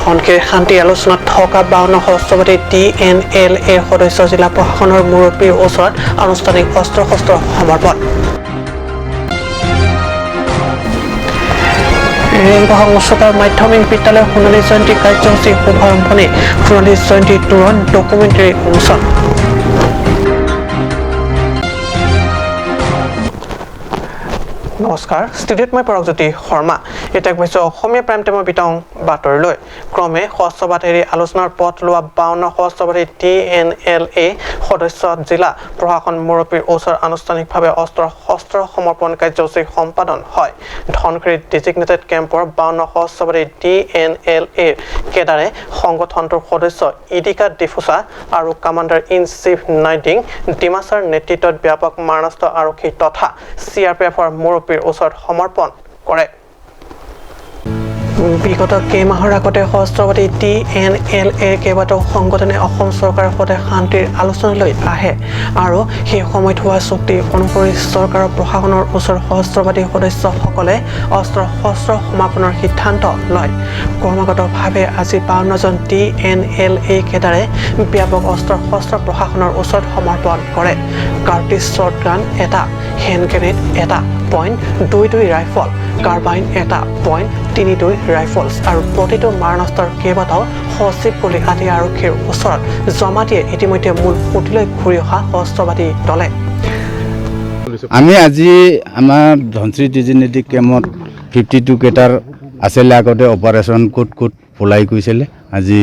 ধনশিৰিৰ শান্তি আলোচনাত থকা 52 সহস্ৰবাদী টিএনএলএৰ সদস্য জিলা প্ৰশাসনৰ মুৰব্বীৰ ওচৰত আনুষ্ঠানিক অস্ত্ৰ শস্ত্ৰ সমৰ্পণ। ৰেংবহং উচ্চতৰ মাধ্যমিক বিদ্যালয়ৰ সোণালী জয়ন্তী কাৰ্যসূচী শুভাৰম্ভণি। সোণালী জয়ন্তী তোৰণ ডকুমেণ্টেৰী উন্মোচন। নমস্কাৰ, ষ্টুডিঅ'ত মই পৰগজ্যোতি শৰ্মা। এতিয়া কৈছোঁ অসমীয়া প্ৰাইম টাইমৰ বিতং বাতৰিলৈ। ক্ৰমে সহস্ৰবাদ এৰি আলোচনাৰ পথ লোৱা 52 সহস্ৰবাদী টিএনএলএ সদস্য জিলা প্ৰশাসন মুৰব্বীৰ ওচৰত আনুষ্ঠানিকভাৱে অস্ত্ৰ শস্ত্ৰ সমৰ্পণ কাৰ্যসূচী সম্পাদন হয়। ধনশিৰি ডিজিগনেটেড কেম্পৰ 52 সহস্ৰবাদী টিএনএলএৰ কেডাৰে সংগঠনটোৰ সদস্য ইডিকা ডিফুচা আৰু কামাণ্ডাৰ ইন চিফ নাইডিং ডিমাছাৰ নেতৃত্বত ব্যাপক মাৰণাস্ত্ৰ আৰক্ষী তথা চিআৰপিএফৰ মুৰব্বীৰ ওচৰত সমৰ্পণ কৰে। বিগত কেইমাহৰ আগতে সহস্ৰবাদী টিএনএলএৰ কেইবাটাও সংগঠনে অসম চৰকাৰৰ সৈতে শান্তিৰ আলোচনালৈ আহে আৰু সেই সময়ত হোৱা চুক্তি অনুসৰি চৰকাৰৰ প্ৰশাসনৰ ওচৰত সহস্ৰবাদী সদস্যসকলে অস্ত্ৰ শস্ত্ৰ সমাপনৰ সিদ্ধান্ত লয়। ক্ৰমাগতভাৱে আজি 52জন টিএনএলএ কেডাৰে ব্যাপক অস্ত্ৰ শস্ত্ৰ প্ৰশাসনৰ ওচৰত সমৰ্পণ কৰে। কাৰ্টিজ শ্বটগান এটা, হেণ্ড গ্ৰেনেড এটা, .22 ৰাইফল, কাৰ্বাইন এটা, .32 ৰাইফলছ আৰু প্ৰতিটো মাৰণাস্ত্ৰৰ কেইবাটাও সজীৱ গুলী আদি আৰক্ষীৰ ওচৰত জমা দিয়ে। ইতিমধ্যে মূল সুঁতিলৈ ঘূৰি অহা সহস্ৰবাদী দলে আমি আজি আমাৰ ধনশিৰি ডিজিগনেটেড কেম্পত 52 কেডাৰ আছিলে। আগতে অপাৰেশ্যন ক'ত ক'ত পলাই গৈছিলে, আজি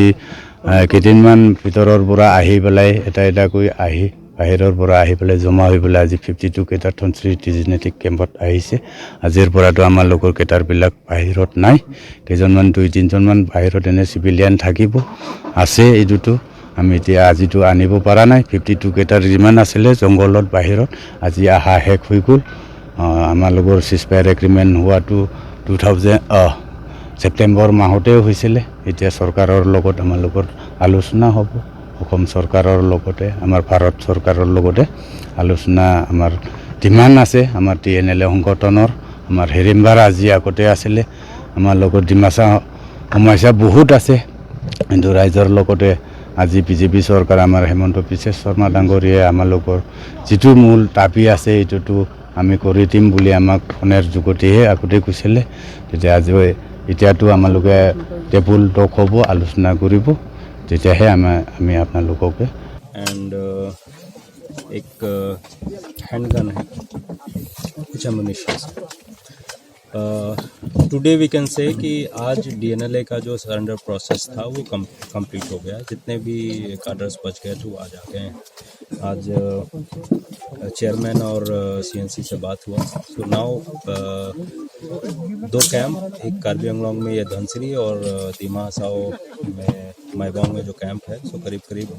কেইদিনমান ভিতৰৰ পৰা আহি পেলাই এটা এটাকৈ আহি বাহিৰৰ পৰা আহি পেলাই জমা হৈ পেলাই আজি 52 কেডাৰ ধনশিৰি ডিজিগনেটেড কেম্পত আহিছে। আজিৰ পৰাতো আমাৰ লগৰ কেডাৰবিলাক বাহিৰত নাই, কেইজনমান দুই তিনিজনমান বাহিৰত এনে চিভিলিয়ান থাকিব আছে। এইটোতো আমি এতিয়া আজিতো আনিব পৰা নাই। 52 কেডাৰ যিমান আছিলে জংঘলত বাহিৰত আজি অহা শেষ হৈ গ'ল। আমাৰ লগৰ চিজফায়াৰ এগ্ৰিমেণ্ট হোৱাটো 2000 ছেপ্টেম্বৰ মাহতে হৈছিলে। এতিয়া চৰকাৰৰ লগত আমাৰ লগত আলোচনা হ'ব, অসম চৰকাৰৰ লগতে আমাৰ ভাৰত চৰকাৰৰ লগতে আলোচনা আমাৰ ডিমাণ্ড আছে। আমাৰ টিএনএলএ সংগঠনৰ আমাৰ হেৰিম্বাৰ আজি আগতে আছিলে, আমাৰ লগত ডিমাচা সমস্যা বহুত আছে, কিন্তু ৰাইজৰ লগতে আজি বিজেপি চৰকাৰ আমাৰ হেমন্ত বিশ্ব শৰ্মা ডাঙৰীয়াই আমালোকৰ যিটো মূল দাবী আছে এইটোতো আমি কৰি দিম বুলি আমাক ফোনৰ যোগেদিহে আগতে কৈছিলে। তেতিয়া আজি এতিয়াতো আমালোকে টেবুল টক হ'ব, আলোচনা কৰিব, তেতিয়াহে আমি আপোনালোককে एंड एक हैंड गन है, कुछ एमुनिशन है। टुडे we can say कि आज डीएनएलए का जो सरेंडर प्रोसेस था वो कंप्लीट हो गया। जितने भी काडर्स बच गए थे वो आज आ गए हैं। आज चेयरमैन और सीएनसी से बात हुआ। सो now दो कैंप, एक कार्बी आंगलोंग में ये धनसिरी और दिमा हसाओ में माईबोंग में जो कैंप है, सो करीब करीब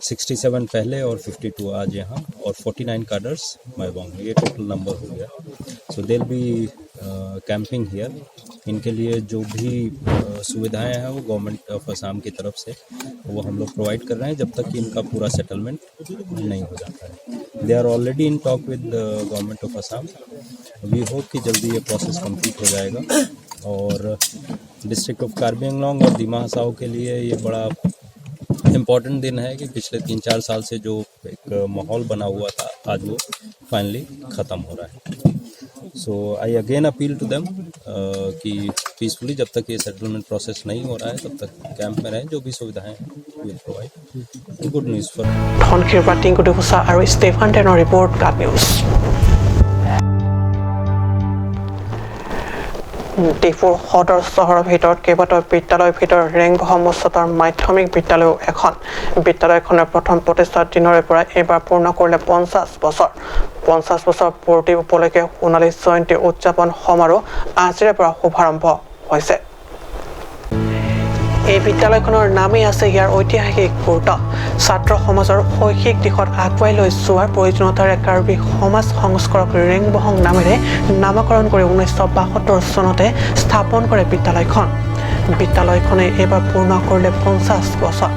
67 पहले और 52 आज यहाँ और 49 काडर्स माईबोंग में, ये टोटल नंबर हो गया। So they'll be camping here. इनके लिए जो भी सुविधाएं हैं वो गवर्नमेंट ऑफ असम की तरफ से वो हम लोग प्रोवाइड कर रहे हैं जब तक कि इनका पूरा सेटलमेंट नहीं हो जाता है। They are already in talk with Government of Assam. We hope कि जल्दी ये प्रोसेस कंप्लीट हो जाएगा और डिस्ट्रिक्ट ऑफ कार्बी आंगलोंग और दिमा हसाओ के लिए ये बड़ा इम्पॉर्टेंट दिन है कि पिछले 3-4 साल से जो एक माहौल बना हुआ था आज वो फाइनली ख़त्म हो रहा है। So I again appeal to them कि पीसफुली जब तक ये सेटलमेंट प्रोसेस नहीं हो रहा है तब तक कैंप में रहें। जो भी सुविधाएं हैं will provide. Good news for ধনশিৰিৰ পৰা টিংকু ডিফুচা আৰু ষ্টেফান টেনৰ ৰিপৰ্ট, গাট নিউজ। ডিফুৰ সদৰ চহৰৰ ভিতৰত কেইবাটাও বিদ্যালয়ৰ ভিতৰত ৰেংবহম উচ্চতৰ মাধ্যমিক বিদ্যালয়ো এখন। বিদ্যালয়খনৰ প্ৰথম প্ৰতিষ্ঠাৰ দিনৰে পৰা এইবাৰ পূৰ্ণ কৰিলে 50 বছৰ। 50 বছৰ পূৰ্তি উপলক্ষে সোণালী জয়ন্তী উদযাপন সমাৰোহ আজিৰে পৰা শুভাৰম্ভ হৈছে। এই বিদ্যালয়খনৰ নামেই আছে ইয়াৰ ঐতিহাসিক গুৰুত্ব। ছাত্ৰ সমাজৰ শৈক্ষিক দিশত আগুৱাই লৈ যোৱাৰ প্ৰয়োজনীয়তাৰে কাৰ্বি সমাজ সংস্কাৰক ৰেংবহং নামেৰে নামাকৰণ কৰি 1972 চনতে স্থাপন কৰে বিদ্যালয়খন। বিদ্যালয়খনে এইবাৰ পূৰ্ণ কৰিলে 50 বছৰ।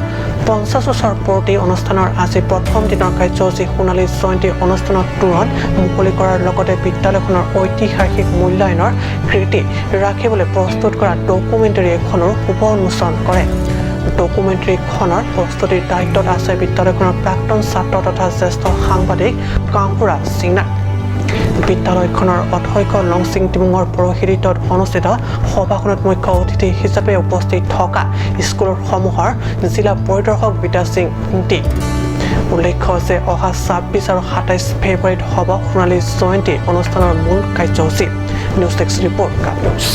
50 বছৰ পূৰ্তি অনুষ্ঠানৰ আজি প্ৰথম দিনৰ কাৰ্যসূচী সোণালী জয়ন্তী অনুষ্ঠানত তোৰণ মুকলি কৰাৰ লগতে বিদ্যালয়খনৰ ঐতিহাসিক মূল্যায়নৰ কীৰ্তি ৰাখিবলৈ প্ৰস্তুত কৰা ডকুমেণ্টেৰী এখনৰো শুভ উন্মোচন কৰে। ডকুমেণ্টেৰীখনৰ প্ৰস্তুতিৰ দায়িত্বত আছে বিদ্যালয়খনৰ প্ৰাক্তন ছাত্ৰ তথা জ্যেষ্ঠ সাংবাদিক কাংকুৰা সিংনা। বিদ্যালয়খনৰ অধ্যক্ষ লংচিং টিমুঙৰ পৌৰোহিত্যত অনুষ্ঠিত সভাখনত মুখ্য অতিথি হিচাপে উপস্থিত থকা স্কুলসমূহৰ জিলা পৰিদৰ্শক বিদ্যা সিং ইংতি। উল্লেখ্য যে অহা 26 আৰু 27 ফেব্ৰুৱাৰীত হ'ব সোণালী জয়ন্তী অনুষ্ঠানৰ মূল কাৰ্যসূচী। News desk report, cup news.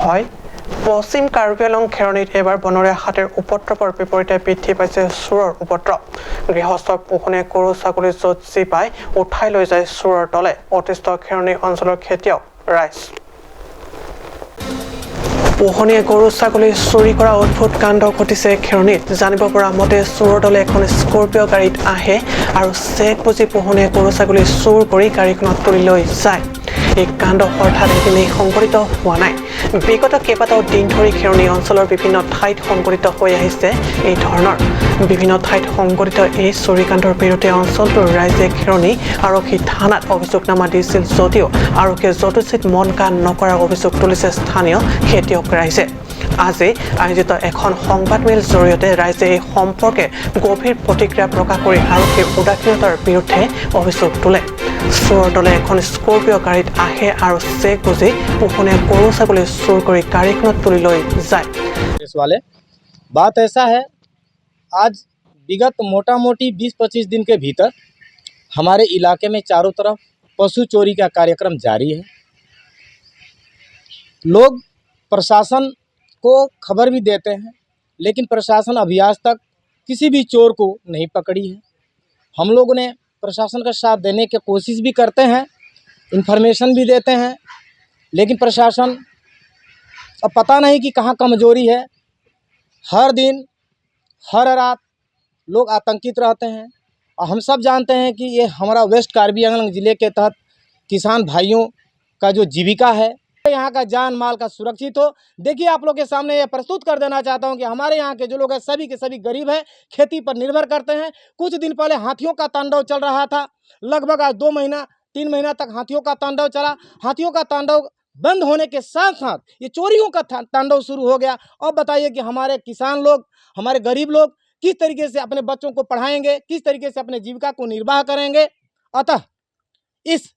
হয়, পশ্চিম কাৰ্বি আংলং খেৰণিত এইবাৰ বনৰীয়া হাতীৰ উপদ্ৰৱৰ বিপৰীতে বৃদ্ধি পাইছে চোৰৰ উপদ্ৰৱ। গৃহস্থক পোহনীয়া গৰু, ছাগলী য'ত যি পায় উঠাই লৈ যায় চোৰৰ দলে। অতিষ্ঠ খেৰণি অঞ্চলৰ খেতিয়ক ৰাইজ। পোহনীয়া গৰু, ছাগলী চুৰি কৰা অদ্ভুত কাণ্ড ঘটিছে খেৰণিত। জানিব পৰা মতে চোৰৰ দলে এখন স্কৰপিঅ' গাড়ীত আহে আৰু চেগ বুজি পোহনীয়া গৰু, ছাগলী চুৰ কৰি গাড়ীখনত তুলি লৈ যায়। এই কাণ্ড হঠাৎ এদিনেই সংঘটিত হোৱা নাই। বিগত কেইবাটাও দিন ধৰি খেৰণি অঞ্চলৰ বিভিন্ন ঠাইত সংঘটিত হৈ আহিছে এই ধৰণৰ। বিভিন্ন ঠাইত সংঘটিত এই চুৰিকাণ্ডৰ বিৰুদ্ধে অঞ্চলটোৰ ৰাইজে খেৰণি আৰক্ষী থানাত অভিযোগনামা দিছিল যদিও আৰক্ষীয়ে যথোচিত মন কাণ নকৰাৰ অভিযোগ তুলিছে স্থানীয় খেতিয়ক ৰাইজে। আজি আয়োজিত এখন সংবাদমেল জৰিয়তে ৰাইজে এই সম্পৰ্কে গভীৰ প্ৰতিক্ৰিয়া প্ৰকাশ কৰি আৰক্ষীৰ উদাসীনতাৰ বিৰুদ্ধে অভিযোগ তোলে। চোৰৰ দলে এখন স্কৰপিঅ' গাড়ীত আহে আৰু চেগ বুজি পোহনীয়া গৰু, ছাগলী চুৰ কৰি গাড়ীখনত তুলি লৈ যায়। पुलिस वाले, बात ऐसा है, आज विगत मोटा मोटी 20-25 दिन के भीतर हमारे इलाके में चारों तरफ पशु चोरी का कार्यक्रम जारी है। लोग प्रशासन को खबर भी देते हैं, लेकिन प्रशासन अभी आज तक किसी भी चोर को नहीं पकड़ी है। हम लोगों ने प्रशासन का साथ देने की कोशिश भी करते हैं, इन्फॉर्मेशन भी देते हैं, लेकिन प्रशासन अब पता नहीं कि कहाँ कमजोरी है। हर दिन, हर रात लोग आतंकित रहते हैं और हम सब जानते हैं कि ये हमारा वेस्ट कार्बी आंगलंग ज़िले के तहत किसान भाइयों का जो जीविका है, यहाँ का जान माल का सुरक्षित हो। देखिए, आप लोग के सामने ये प्रस्तुत कर देना चाहता हूँ कि हमारे यहाँ के जो लोग हैं, सभी के सभी गरीब हैं, खेती पर निर्भर करते हैं। कुछ दिन पहले हाथियों का तांडव चल रहा था। लगभग आज 2 महीना, 3 महीना तक हाथियों का तांडव चला। हाथियों का तांडव बंद होने के साथ साथ ये चोरियों का तांडव शुरू हो गया। अब बताइए कि हमारे किसान लोग, हमारे गरीब लोग किस तरीके से अपने बच्चों को पढ़ाएंगे, किस तरीके से अपने जीविका को निर्वाह करेंगे? अतः इस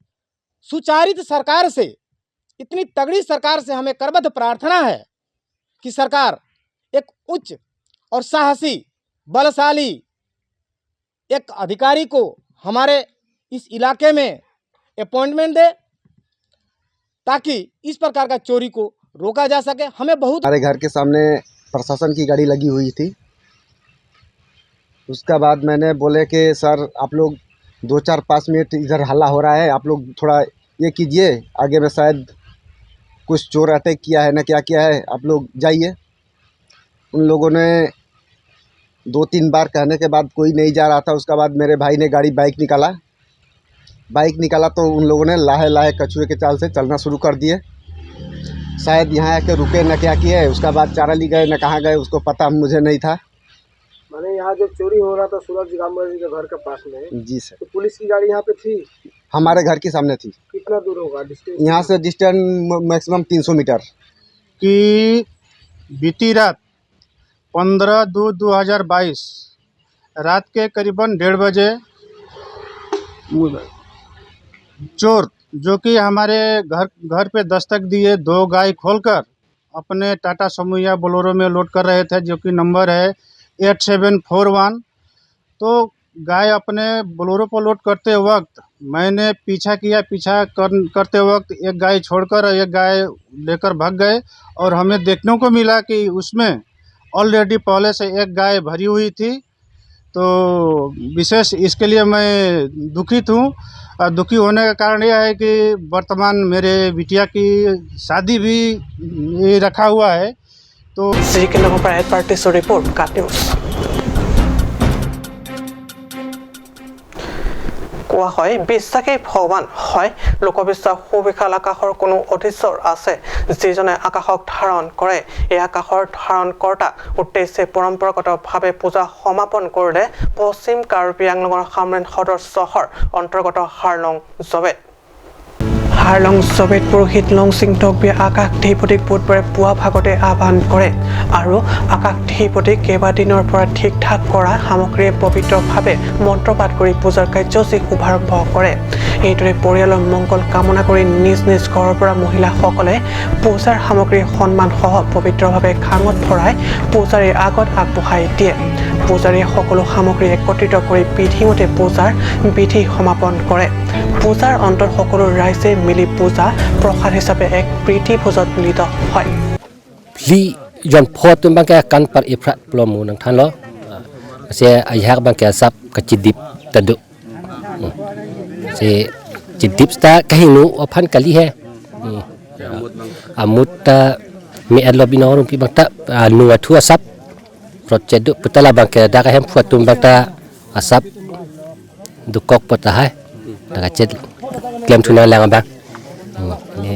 सुचारित सरकार से, इतनी तगड़ी सरकार से हमें करबद्ध प्रार्थना है कि सरकार एक उच्च और साहसी, बलशाली एक अधिकारी को हमारे इस इलाके में अपॉइंटमेंट दे, ताकि इस प्रकार का चोरी को रोका जा सके। हमें बहुत हमारे घर के सामने प्रशासन की गाड़ी लगी हुई थी। उसका बाद मैंने बोले कि सर, आप लोग 2, 4, 5 मिनट इधर हल्ला हो रहा है, आप लोग थोड़ा ये कीजिए, आगे में शायद कुछ चोर अटैक किया है ना क्या किया है, आप लोग जाइए। उन लोगों ने 2-3 बार कहने के बाद कोई नहीं जा रहा था। उसका बाद मेरे भाई ने गाड़ी, बाइक निकाला। बाइक निकाला तो उन लोगों ने लाहे लाहे कछुए के चाल से चलना शुरू कर दिए। शायद यहाँ आके रुके न क्या किए, उसका बाद चाराली गए न कहाँ गए, उसको पता मुझे नहीं था। माने यहाँ जब चोरी हो रहा था सूरज दिगंबर जी के घर के पास में, जी सर। तो पुलिस की गाड़ी यहाँ पे थी? हमारे घर के सामने थी। कितना दूर होगा डिस्टेंस? यहाँ से डिस्टेंस मैक्सिमम 300 मीटर। कि बीती रात 15/2/2022 रात के करीबन 1:30 बजे चोर, जो कि हमारे घर घर पे दस्तक दिए, दो गाय खोलकर अपने टाटा समूह या बोलेरो में लोड कर रहे थे, जो कि नंबर है 8741। तो गाय अपने बोलेरो पर लोड करते वक्त मैंने पीछा किया। पीछा करते वक्त एक गाय छोड़कर एक गाय लेकर भाग गए और हमें देखने को मिला कि उसमें ऑलरेडी पहले से एक गाय भरी हुई थी। तो विशेष इसके लिए मैं दुखित हूँ और दुखी होने का कारण यह है कि वर्तमान मेरे बिटिया की शादी भी ये रखा हुआ है, तो শ্ৰীকেন্দ্ৰৰ পৰা এড পাৰ্টিছৰ ৰিপৰ্ট, কাট নিউজ। কোৱা হয় বিশ্বাসেই ভগৱান হয়। লোকবিশ্বাস সুবিশাল আকাশৰ কোনো অধীশ্বৰ আছে যিজনে আকাশক ধাৰণ কৰে। এই আকাশৰ ধাৰণকৰ্তা উদ্দেশ্যে পৰম্পৰাগতভাৱে পূজা সমাপন কৰিলে পশ্চিম কাৰ্বি আংলঙৰ হামৰেণ সদৰ চহৰ অন্তৰ্গত হাৰলং জবেত। হাৰলং জবেত পুৰোহিত লংচিং টকবিয়ে আকাশ ধিপতিক বুধবাৰে পুৱা ভাগতে আহ্বান কৰে আৰু আকাশ ধিপতিক কেইবাদিনৰ পৰা ঠিক ঠাক কৰা সামগ্ৰীয়ে পবিত্ৰভাৱে মন্ত্ৰপাঠ কৰি পূজাৰ কাৰ্যসূচী শুভাৰম্ভ কৰে। এইদৰে পৰিয়ালৰ মংগল কামনা কৰি নিজ নিজ ঘৰৰ পৰা মহিলাসকলে পূজাৰ সামগ্ৰী সন্মানসহ পবিত্ৰভাৱে খাঙত ভৰাই পূজাৰীৰ আগত আগবঢ়াই দিয়ে। পূজাৰীয়ে সকলো সামগ্ৰী একত্ৰিত কৰি বিধিমতে পূজাৰ বিধি সমাপন কৰে। পূজাৰ অন্তত সকলো ৰাইজে মিলি পূজা প্ৰসাদ হিচাপে এক প্ৰীতি ভোজত মিলিত হয়। Li yon phot tum bang ke kan par ifrat plomu nang than lo se ayhak bang ke sap kachidip tadu se chidip sta kahinu ophan kali he amut ta mi adlo binorum pi bang ta nu athua sap rot chedu putala bang ke da ka hem phot tum bang ta asap dukok pota hai ta chet klem thuna lang bang ne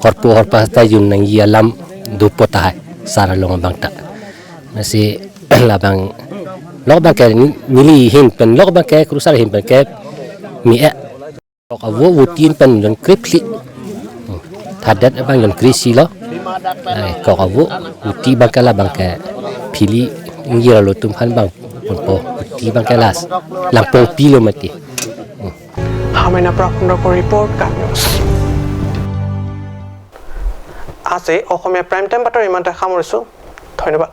horpu horpa ta yun nang yalam du pota hai sara long bang ta nasi labang lok bang ke nili hin pen lok bang ke krusar hin pen ke mi e lok awo wutin pen yon kripli thadat bang yon krisi lo kok awo wuti bang ke la bang ke phili ngira lo tum phan bang pon po wuti bang ke las lang pong pi lo mati. হামেনা পৰা সুন্দৰকৈ report, cup news. আজি অসমীয়া prime time বাতৰি ইমানতে সামৰিছোঁ। ধন্যবাদ।